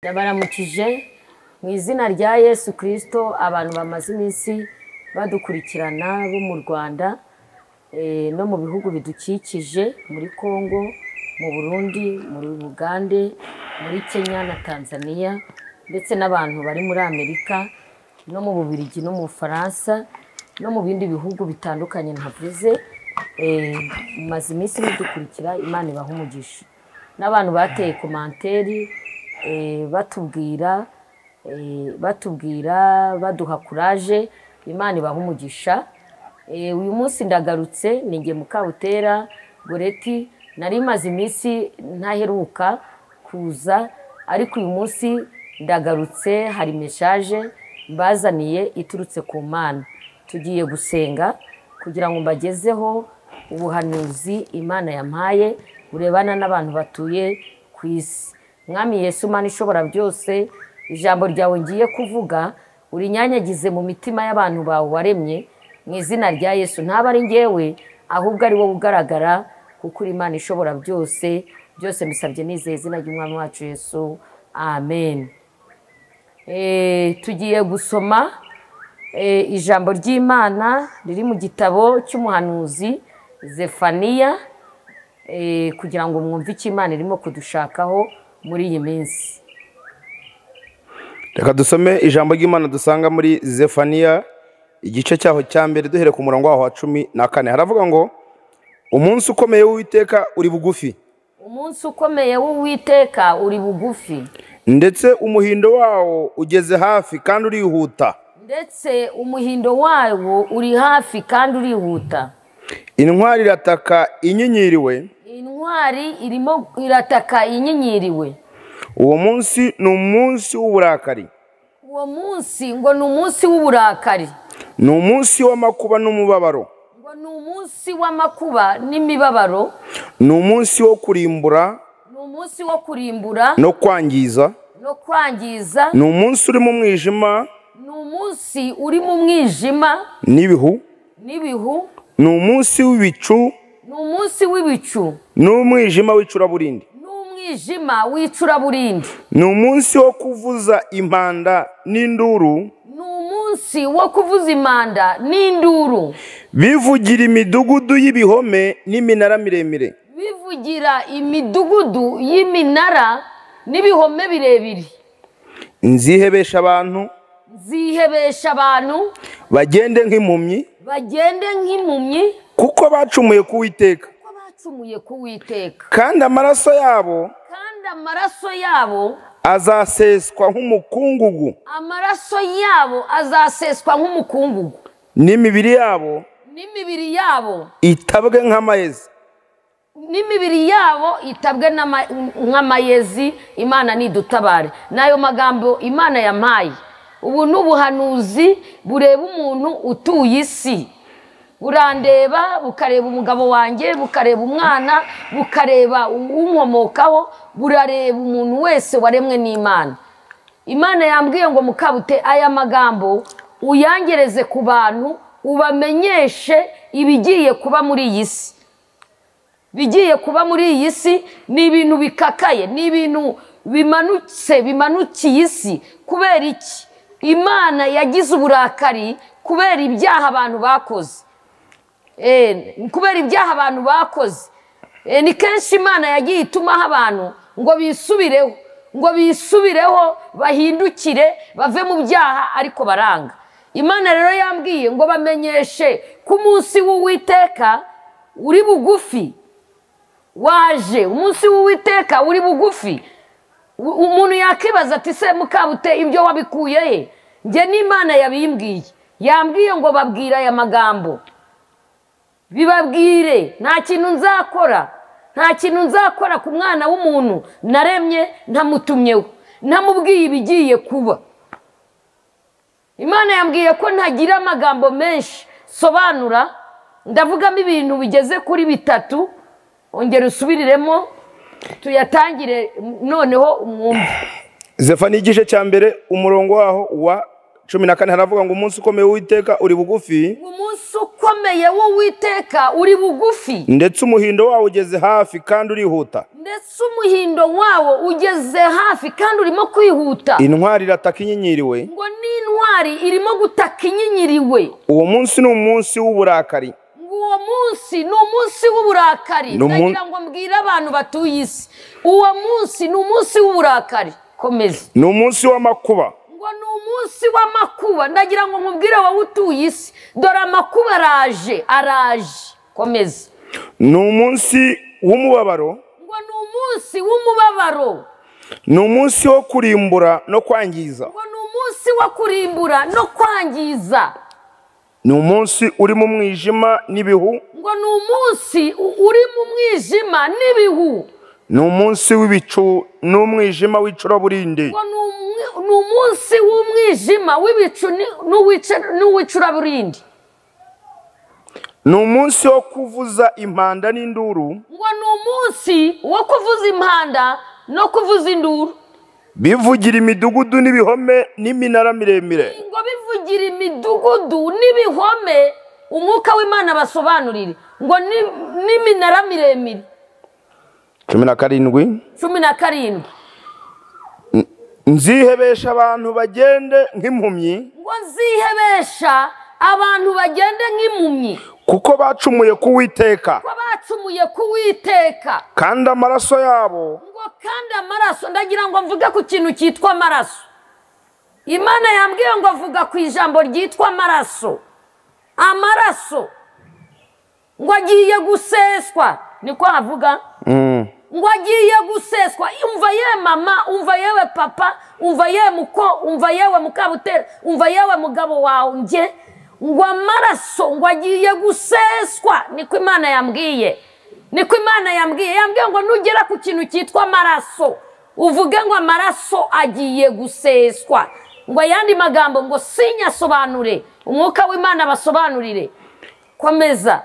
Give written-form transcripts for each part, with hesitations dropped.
Ndabaramukije mu izina rya Yesu Kristo. Abantu bamaze iminsi badukurikirana bo mu Rwanda no mu bihugu bidukikije, muri Kongo, mu Burundi, muri Bugande, muri Kenya na Tanzania, ndetse n'abantu bari muri Amerika no mu Bubiligi no mu Bufaransa no mu bindi bihugu bitandukanye ntavuze. Mumaze iminsi mudukurikira, Imana ibaha umugisha. N'abantu bateye commentaire batubwira baduha courage, Imana ibaha umugisha. Uyu munsi ndagarutse, ni njye Mukabutera Goreti. Nari maze iminsi ntaheruka kuza, ariko uyu munsi ndagarutse. Hari message mbazaniye iturutse ku Mana. Tugiye gusenga kugira ngo mbagezeho ubuhanuzi Imana yampaye burebana n'abantu batuye ku isi. Mwami Yesu, Mana ishobora byose, ijambo ryawe ngiye kuvuga urinyanyagize mu mitima y'abantu bawe waremye mu izina rya Yesu. Ntaba ari njyewe, ahubwo ari wowe ugaragara, kuko uri Imana ishobora byose. Byose mbisabye nizeye izina ry'Umwami wacu Yesu, amen. Tugiye gusoma ijambo ry'Imana riri mu gitabo cy'umuhanuzi Zefaniya, kugira ngo mwumve icyo Imana irimo kudushakaho muri iyi minsi. Reka dusome ijambo ry'Imana dusanga muri Zefaniya igice cyaho cya mbere, duhere ku murongo waho wa 14. Haravuga ngo: umunsi ukomeye w'Uwiteka uri bugufi. Umunsi ukomeye w'Uwiteka uri bugufi, ndetse umuhindo wawo ugeze hafi kandi urihuta. Ndetse umuhindo wawo uri hafi kandi urihuta. Intwari irataka inyinyiriwe. Intwari irimo irataka inyinyiriwe. Uwo munsi ni umunsi w'uburakari. Uwo munsi ngo ni umunsi w'uburakari. Ni umunsi w'amakuba n'umubabaro. Ngo ni umunsi w'amakuba n'imibabaro. Ni umunsi wo kurimbura. Ni umunsi wo kurimbura no kwangiza. No kwangiza. Ni umunsi uri mu mwijima. Ni umunsi uri mu mwijima n'ibihu. N'ibihu. Ni umunsi w'ibicu. Ni umunsi w'ibicu n'umwijima w'icuraburindi. N'umwijima w'icuraburindi. Ni umunsi wo kuvuza impanda n'induru. Ni umunsi wo kuvuza impanda n'induru. Bivugira imidugudu y'ibihome n'iminara miremire. Bivugira imidugudu y'iminara n'ibihome birebire. Nzihebesha abantu. Nzihebesha abantu bagende nk'impumyi. Bagende nk'impumyi, kuko bacumuye ku Uwiteka. Kuko bacumuye ku Uwiteka. Kandi amaraso yabo. Kandi amaraso yabo azaseswa nk'umukungugu. Amaraso yabo azaseswa nk'umukungugu. N'imibiri yabo. N'imibiri yabo itabwe nk'amayezi. N'imibiri yabo itabwe nk'amayezi. Imana nidutabare. N'ayo magambo Imana yampaye. Ubu ni ubuhanuzi bureba umuntu utuye isi. Burandeba, bukareba umugabo wanjye, bukareba umwana, bukareba unkomokaho, burareba umuntu wese waremwe n'Imana. Imana yambwiye ngo Mukabute, aya magambo uyangereze ku bantu, ubamenyeshe ibigiye kuba muri iyi si. Bigiye kuba muri iyi si ni ibintu bikakaye, ni ibintu bimanutse, bimanukiye isi. Kubera iki? Imana yagize uburakari kubera ibyaha abantu bakoze. Kubera ibyaha abantu bakoze. Ni kenshi Imana yagiye itumaho abantu ngo bisubireho, ngo bisubireho bahindukire bave mu byaha, ariko baranga. Imana rero yambwiye ngo bamenyeshe ku munsi w'Uwiteka uri bugufi. Waje umunsi w'Uwiteka uri bugufi. Umuntu yakibaza ati se Mukabute ibyo wabikuye he? Njye n'Imana yabimbwiye. Yambwiye ngo babwira aya magambo, bibabwire nta kintu nzakora, nta kintu nzakora ku mwana w'umuntu naremye ntamutumyeho, ntamubwiye ibigiye kuba. Imana yambwiye ko ntagira amagambo menshi sobanura, ndavugamo ibintu bigeze kuri bitatu, ongera usubiriremo tuyatangire noneho umwumve. Zefaniya igice cya mbere umurongo waho wa 14 haravuga ngo umunsi ukomeye w'Uwiteka uri bugufi. Umunsi ukomeye w'Uwiteka uri bugufi. Ndetse umuhindo wawo ugeze hafi kandi urihuta. Ndetse umuhindo wawo ugeze hafi kandi urimo kwihuta. Intwari irataka inyinyiriwe. Ngo n'intwari irimo gutaka inyinyiriwe. Uwo munsi ni umunsi w'uburakari. Uwo munsi ni umunsi w'uburakari. Ndagira ngo mbwire abantu batuye isi, uwo munsi ni umunsi w'uburakari. Komeza. Ni umunsi w'amakuba. Ngo ni umunsi w'amakuba. Ndagira ngo nkubwire wowe utuye isi, dore amakuba araje, araje. Komeza. Ni umunsi w'umubabaro. Ngo ni umunsi w'umubabaro. Ni umunsi wo kurimbura no kwangiza. Ngo ni umunsi wo kurimbura no kwangiza. Ni umunsi uri mu mwijima n'ibihu. Ngo ni umunsi uri mu mwijima n'ibihu. Ni umunsi w'ibicu n'umwijima w'icuraburindi. Ngo ni umunsi w'umwijima w'ibicu n'uw'icuraburindi. Ni umunsi wo kuvuza impanda n'induru. Ngo ni umunsi wo kuvuza impanda no kuvuza induru. Bivugira imidugudu n'ibihome n'iminara miremire. Ngo bivugira imidugudu n'ibihome, umwuka w'Imana basobanurire ngo n'iminara miremire. 17. 17. Nzihebesha abantu bagende nk'impumyi. Ngo nzihebesha abantu bagende nk'impumyi. Kuko bacumuye ku Uwiteka. Kuko bacumuye ku Uwiteka. Kandi amaraso yabo. Ngo kandi amaraso, ndagira ngo mvuge ku kintu cyitwa amaraso. Imana yambwiye ngo vuga ku ijambo ryitwa amaraso. Amaraso ngo agiye guseswa, niko avuga. Ngo agiye guseswa. Umva ye mama, umva yewe papa, umva ye muko, umva yewe mukabutera, umva yewe mugabo wanjye. Ngo amaraso ngo agiye guseswa, niko Imana yambwiye. Niko Imana yambwiye. Yambwiye ngo nugera ku kintu cyitwa amaraso uvuge ngo amaraso agiye guseswa. Ngo ayandi magambo ngo sinyasobanure, umwuka w'Imana basobanurire. Komeza.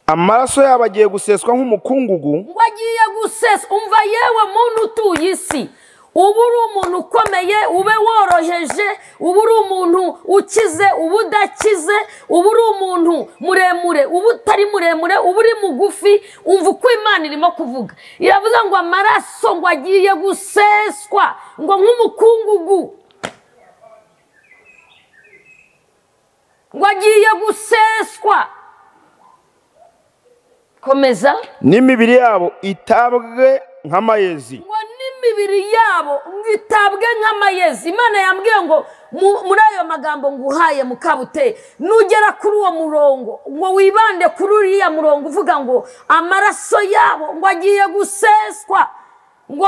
Amaraso yabo agiye guseswa nk'umukungugu. Ngo agiye guseswa. Umva yewe muntu utuye isi, uba uri umuntu ukomeye, ube woroheje, uba uri umuntu ukize, uba udakize, uba uri umuntu muremure, uba utari muremure, uba uri mugufi. Umva uko Imana irimo kuvuga. Iravuga ngo amaraso ngo agiye guseswa ngo nk'umukungugu. Ngo agiye guseswa. Komeza. N'imibiri yabo itabwe nk'amayezi. Ngo n'imibiri yabo itabwe nk'amayezi. Imana yambwiye ngo muri ayo magambo nguhaye mukabute, nugera kuri uwo murongo ngo wibande kuri uriya murongo uvuga ngo amaraso yabo ngo agiye guseswa, ngo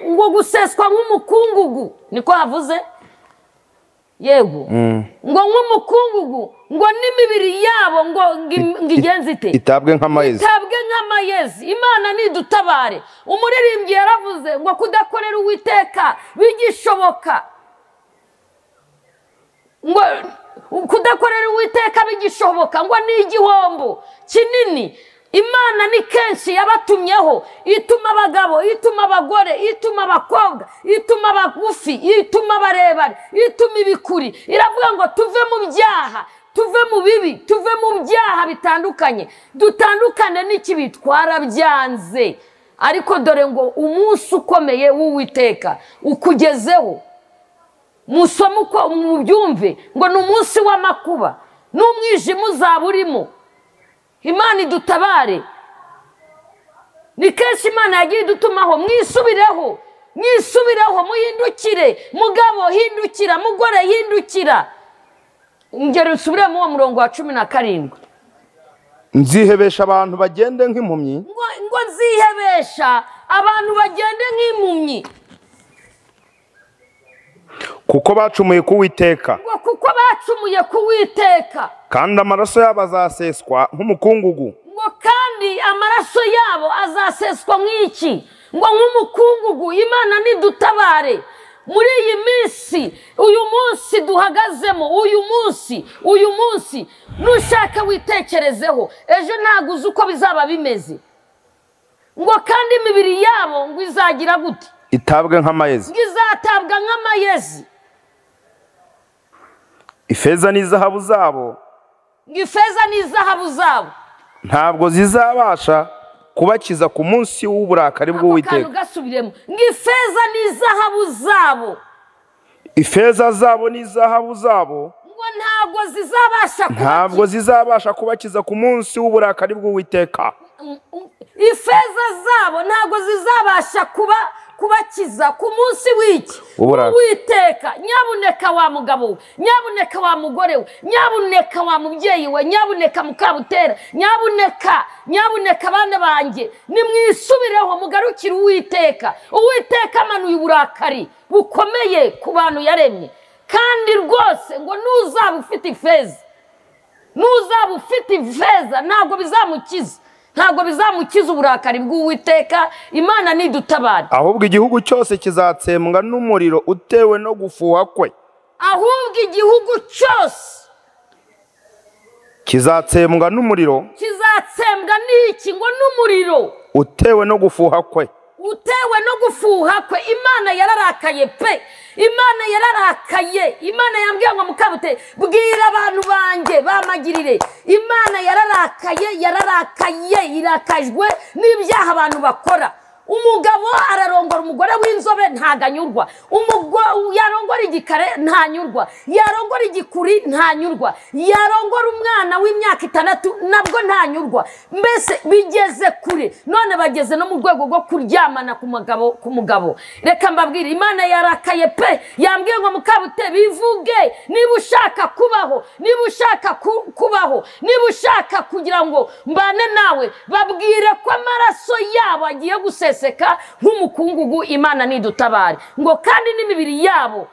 ngo guseswa nk'umukungugu, niko havuze. Yego. Ngo nk'umukungugu, ngo n'imibiri yabo ngo ngigenze ite? Itabwe nk'amayezi. Itabwe nk'amayezi. Imana nidutabare. Umuririmbyi yaravuze ngo kudakorera Uwiteka bigishoboka. Ngo kudakorera Uwiteka bigishoboka ngo ni igihombo kinini. Imana ni kenshi yabatumyeho, ituma abagabo, ituma abagore, ituma abakobwa, ituma abagufi, ituma abarebare, ituma ibikuri. Iravuga ngo tuve mu byaha, tuve mu bibi, tuve mu byaha bitandukanye, dutandukane n'ikibi twarabyanze. Ariko dore ngo umunsi ukomeye w'Uwiteka ukugezeho. Musome uko mubyumve, ngo ni umunsi w'amakuba n'umwijima uzaba urimo. Imana idutabare. Ni kenshi Imana yagiye idutumaho, mwisubireho, mwisubireho, muhindukire. Mugabo hindukira, mugore hindukira. Ngero usubire mu murongo wa 17. Nzihebesha abantu bagende nk'impumyi. Ngo nzihebesha abantu bagende nk'impumyi. Kuko bacumuye ku Uwiteka. Ngo kuko bacumuye ku Uwiteka. Kandi amaraso yabo azaseswa nk'umukungugu. Ngo kandi amaraso yabo azaseswa nk'iki? Ngo nk'umukungugu. Imana nidutabare. Muri iyi minsi, uyu munsi duhagazemo, uyu munsi nushaka witekerezeho, ejo ntago uzi uko bizaba bimeze. Ngo kandi imibiri yabo ngo izagira gute? Itabwe nk'amayezi. Ngo izatabwa nk'amayezi. Ifeza n'izahabu zabo, ifeza n'izahabu zabo ntabwo zizabasha kubakiza ku munsi w'uburakari bw'Uwiteka. Gasubiremo, ngo ifeza n'izahabu zabo, ifeza zabo n'izahabu zabo ngo ntabwo zizabasha kubakiza ku munsi w'uburakari bw'Uwiteka. Ifeza zabo ntabwo zizabasha kubakiza ku munsi w'iki? Uwiteka. Nyabuneka wa mugabo we, nyabuneka wa mugore we, nyabuneka wa mubyeyi we, nyabuneka Mukabutera, nyabuneka, nyabuneka bana banjye, nimwisubireho mugarukire Uwiteka. Uwiteka amanuye uburakari bukomeye ku bantu yaremye, kandi rwose ngo nuzaba ufite ifeza, nuzaba ufite ifeza ntabwo bizamukiza, ntabwo bizamukiza uburakari bw'Uwiteka. Imana nidutabare. Ahubwo igihugu cyose kizatsembwa n'umuriro utewe no gufuha kwe. Ahubwo igihugu cyose kizatsembwa n'umuriro, kizatsembwa n'iki? Ngo n'umuriro utewe no gufuha kwe, utewe no gufuha kwe. Imana yararakaye pe, Imana yararakaye. Imana yambwiye ngo Mukabute, bwira abantu banjye bamagirire. Imana yararakaye, yararakaye, irakajwe n'ibyaha abantu bakora. Umugabo ararongora umugore w'inzobe ntaganyurwa, yarongora igikare ntanyurwa, yarongora igikuri ntanyurwa, yarongora umwana w'imyaka 6 nabwo ntanyurwa. Mbese bigeze kure, none bageze no mu rwego rwo kuryamana ku mugabo. Reka mbabwire, Imana yarakaye pe. Yambwiye ngo Mukabute, bivuge niba ushaka kubaho, niba ushaka kubaho, niba ushaka kugira ngo mbane nawe, babwire ko amaraso yabo agiye gusesa nk'umukungugu. Imana nidutabare. Ngo kandi n'imibiri yabo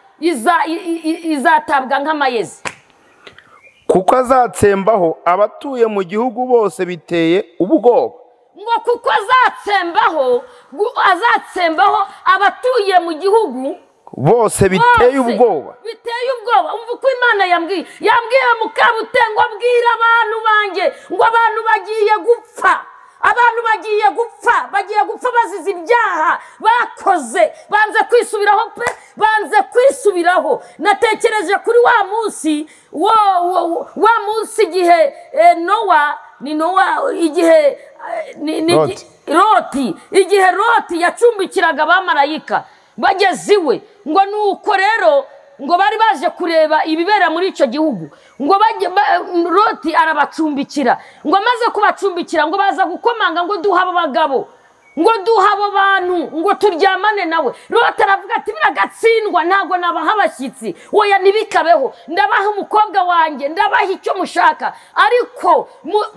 izatabwa nk'amayezi, kuko azatsembaho abatuye mu gihugu bose biteye ubwoba. Ngo kuko azatsembaho, azatsembaho abatuye mu gihugu bose biteye ubwoba, biteye ubwoba. Umva uko Imana yambwiye, yambwiye Mukabute ngo bwira abantu banjye ngo abantu bagiye gupfa, abantu bagiye gupfa, bagiye gupfa bazize ibyaha bakoze. Banze kwisubiraho pe, banze kwisubiraho. Natekereje kuri wa munsi, wa munsi igihe Nowa, ni Nowa igihe Loti, igihe Loti yacumbikiraga abamarayika bageze iwe, ngo nuko rero ngo bari baje kureba ibibera muri icyo gihugu, ngo Loti arabacumbikira, ngo amaze kubacumbikira ngo baza gukomanga ngo duha abo bagabo, ngo duha abo bantu, ngo turyamane nawe. Loti aravuga ati biragatsindwa, ntabwo nabaha abashyitsi, oya ntibikabeho, ndabaha umukobwa wanjye, ndabaha icyo mushaka. Ariko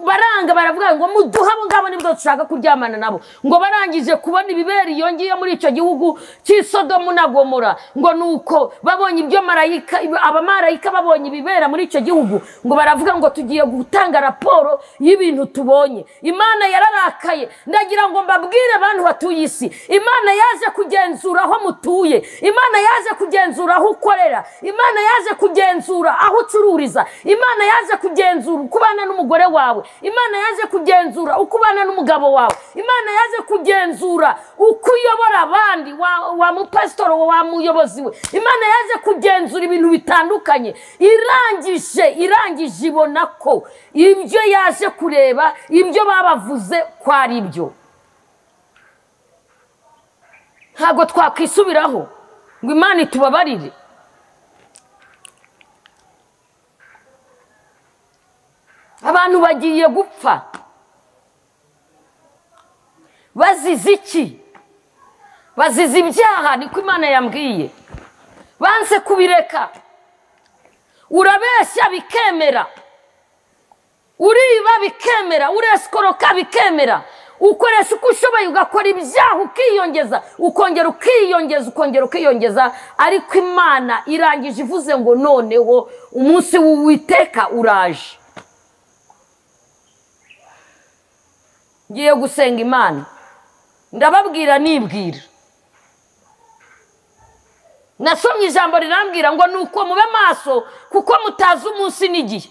baranga, baravuga ngo muduha abo ngabo nibwo dushaka kuryamana nabo. Ngo barangije kubona ibibera iyo ngiyo muri icyo gihugu cy'Isodomu na Gomora, ngo nuko babonye ibyo marayika, abamarayika babonye ibibera muri icyo gihugu, ngo baravuga ngo tugiye gutanga raporo y'ibintu tubonye. Imana yararakaye. Ndagira ngo mbabwire abantu batuye isi, Imana yaje kugenzura aho mutuye, Imana yaje kugenzura aho ukorera, Imana yaje kugenzura aho ucururiza, Imana yaje kugenzura uko ubana n'umugore wawe, Imana yaje kugenzura uko ubana n'umugabo wawe, Imana yaje kugenzura uko uyobora abandi, wa mupasitoro, wa muyobozi we. Imana yaje kugenzura ibintu bitandukanye. Irangije ibona ko ibyo yaje kureba, ibyo babavuze ko ari byo. Ntabwo twakwisubiraho ngo Imana itubabarire. Abantu bagiye gupfa bazize iki? Bazize ibyaha, niko Imana yambwiye. Banze kubireka. Urabeshya bikemera, uriba bikemera, uresikoroka bikemera, ukoresha uko ushoboye ugakora ibyaha ukiyongeza, ukongera ukiyongeza, ukongera ukiyongeza. Ariko Imana irangije ivuze ngo noneho umunsi w'Uwiteka uraje. Ngiye gusenga Imana, ndababwira nibwira. Nasomye ijambo rirambwira ngo nuko mube maso kuko mutazi umunsi n'igihe.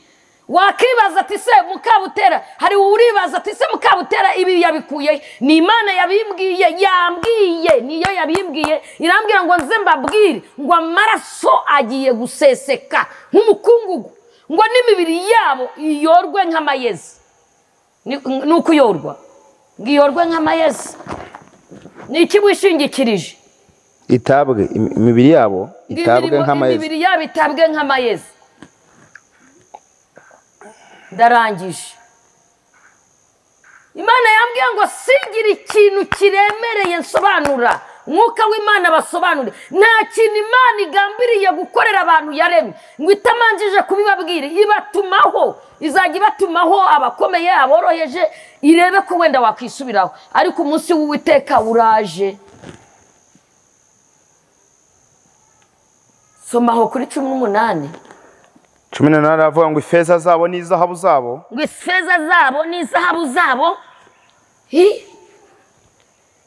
Wakibaza ati se Mukabutera, hari uribaza ati se Mukabutera ibi yabikuye? Ni Imana yabimbwiye, yambwiye, niyo yabimbwiye, irambwira ngo nze mbabwire ngo amaraso agiye guseseka nk'umukungugu, ngo n'imibiri yabo iyorwe nk'amayezi. Ni ukuyorwa, ngo iyorwe nk'amayezi. Ni iki wishingikirije? Itabwe imibiri yabo, itabwe nk'amayezi. Imibiri yabo itabwe nk'amayezi. Ndarangije. Imana yambwiye ngo sigira ikintu kiremereye nsobanura, Mwuka w'Imana basobanure. Nta kintu Imana igambiriye gukorera abantu yaremye ngo itamanjije kubibabwira, ibatumaho, izajya ibatumaho abakomeye, aboroheje, irebe ko wenda wakwisubiraho. Ariko umunsi w'Uwiteka uraje. Somaho kuri 18. 18 aravuga ngo ifeza zabo n'izahabu zabo, ngo ifeza zabo n'izahabu zabo,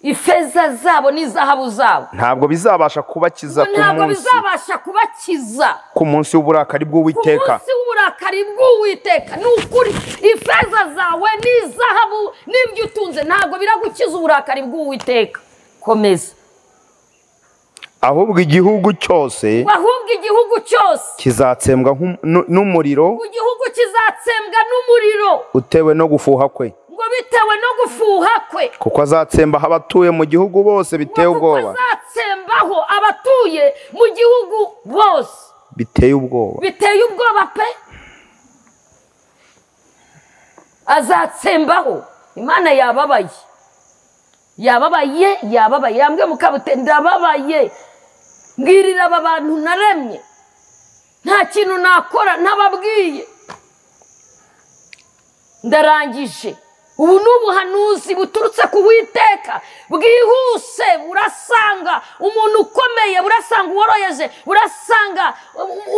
ifeza zabo n'izahabu zabo ntabwo bizabasha kubakiza ku munsi, ntabwo bizabasha kubakiza ku munsi w'uburakari bw'Uwiteka, ku munsi w'uburakari bw'Uwiteka. Ni ukuri ifeza zawe n'izahabu n'ibyo utunze ntabwo biragukiza uburakari bw'Uwiteka. Komeza. Ahubwo igihugu cyose, ahubwo igihugu cyose kizatsembwa n'umuriro, igihugu kizatsembwa n'umuriro utewe no gufuha kwe, ngo bitewe no gufuha kwe, kuko azatsembaho abatuye mu gihugu bose biteye ubwoba, kuko azatsembaho abatuye mu gihugu bose biteye ubwoba, biteye ubwoba pe. Azatsembaho. Imana yababaye, yababaye, yababaye. Yambwiye Mukabute ndababaye, mbwirira aba bantu naremye, nta kintu nakora ntababwiye. Ndarangije. Ubu ni ubuhanuzi buturutse ku Uwiteka bwihuse, burasanga umuntu ukomeye, burasanga uworoheje, burasanga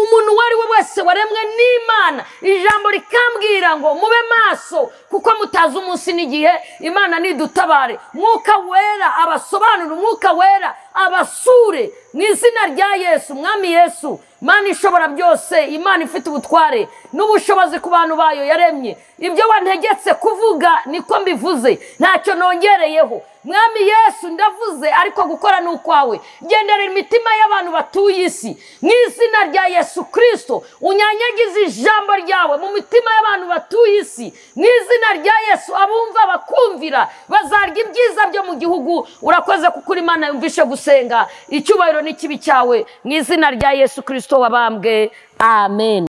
umuntu uwo ari we wese waremwe n'Imana. Ijambo rikambwira ngo mube maso kuko mutazi umunsi n'igihe. Imana nidutabare, Mwuka Wera abasobanura, Umwuka Wera abasure mu izina rya Yesu. Mwami Yesu, Imana ishobora byose, Imana ifite ubutware n'ubushobozi ku bantu bayo yaremye, ibyo wantegetse kuvuga niko mbivuze, ntacyo nongereyeho. Mwami Yesu ndavuze, ariko gukora ni ukwawe. Genderera imitima y'abantu batuye isi mu izina rya Yesu Kristo. Unyanyagize ijambo ryawe mu mitima y'abantu batuye isi mu izina rya Yesu. Abumva bakumvira bazarya ibyiza byo mu gihugu. Urakoze kuko uri Imana yumvishe gusenga. Icyubahiro n'ikibi cyawe mu izina rya Yesu Kristo wabambwe. Amen.